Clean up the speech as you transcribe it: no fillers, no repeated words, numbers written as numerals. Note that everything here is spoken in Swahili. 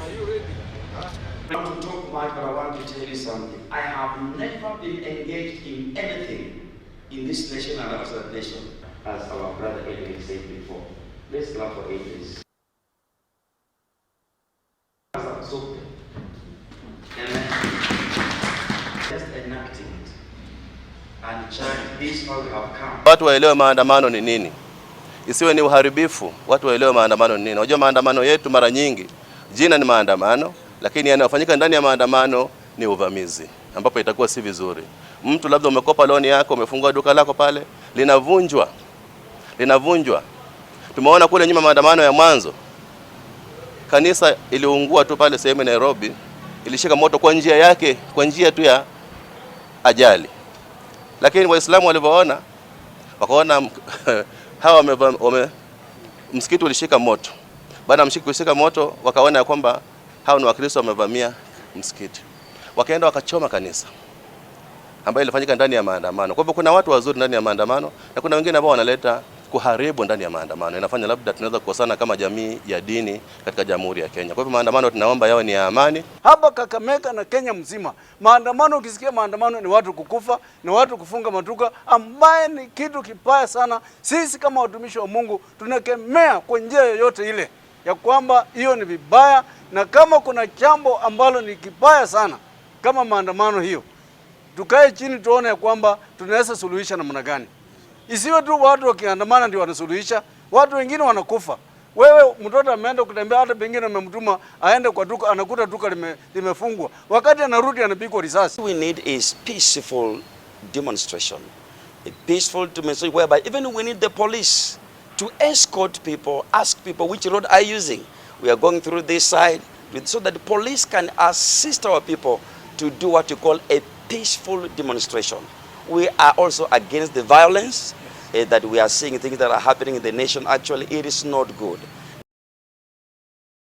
Are you ready? I want to talk much, but I want to tell you something. I have never been engaged in anything in this nation and outside the nation, as our brother Edwin said before. Let's clap for Idris. Amen. Just enacting it. And church, this far we have come. Watu waelewe maandamano ni nini, isiwe ni uharibifu. Watu waelewe maandamano ni nini. Unajua maandamano yetu mara nyingi jina ni maandamano, lakini yanayofanyika ndani ya maandamano ni uvamizi, ambapo itakuwa si vizuri. Mtu labda umekopa loan yako, umefungua duka lako pale, linavunjwa, linavunjwa. Tumeona kule nyuma maandamano ya mwanzo, kanisa iliungua tu pale sehemu ya Nairobi, ilishika moto kwa njia yake, kwa njia tu ya ajali, lakini Waislamu walivyoona wakaona hawa msikiti ulishika moto. Baada ya msikiti kushika moto, wakaona ya kwamba hawa ni Wakristo wamevamia msikiti, wakaenda wakachoma kanisa ambayo ilifanyika ndani ya maandamano. Kwa hivyo kuna watu wazuri ndani ya maandamano na kuna wengine ambao wanaleta kuharibu ndani ya maandamano, inafanya labda tunaweza kukosana kama jamii ya dini katika Jamhuri ya Kenya. Kwa hivyo maandamano tunaomba yawe ni ya amani. Hapa Kakamega na Kenya mzima, maandamano, ukisikia maandamano ni watu kukufa, ni watu kufunga maduka, ambaye ni kitu kibaya sana. Sisi kama watumishi wa Mungu tunakemea kwa njia yoyote ile ya kwamba hiyo ni vibaya, na kama kuna jambo ambalo ni kibaya sana kama maandamano hiyo, tukae chini tuone ya kwamba tunaweza suluhisha namna gani. Isiwe tu watu wakiandamana ndio wanasuluhisha, watu wengine wanakufa. Wewe mtoto ameenda kutembea, hata pengine umemtuma aende kwa duka, anakuta duka limefungwa, wakati anarudi anapigwa risasi. We need is peaceful demonstration. A peaceful demonstration whereby even we need the police to escort people, ask people which road are you using. We are going through this side, so that the police can assist our people to do what you call a peaceful demonstration. We are also against the violence that we are seeing, things that are happening in the nation. Actually, it is not good.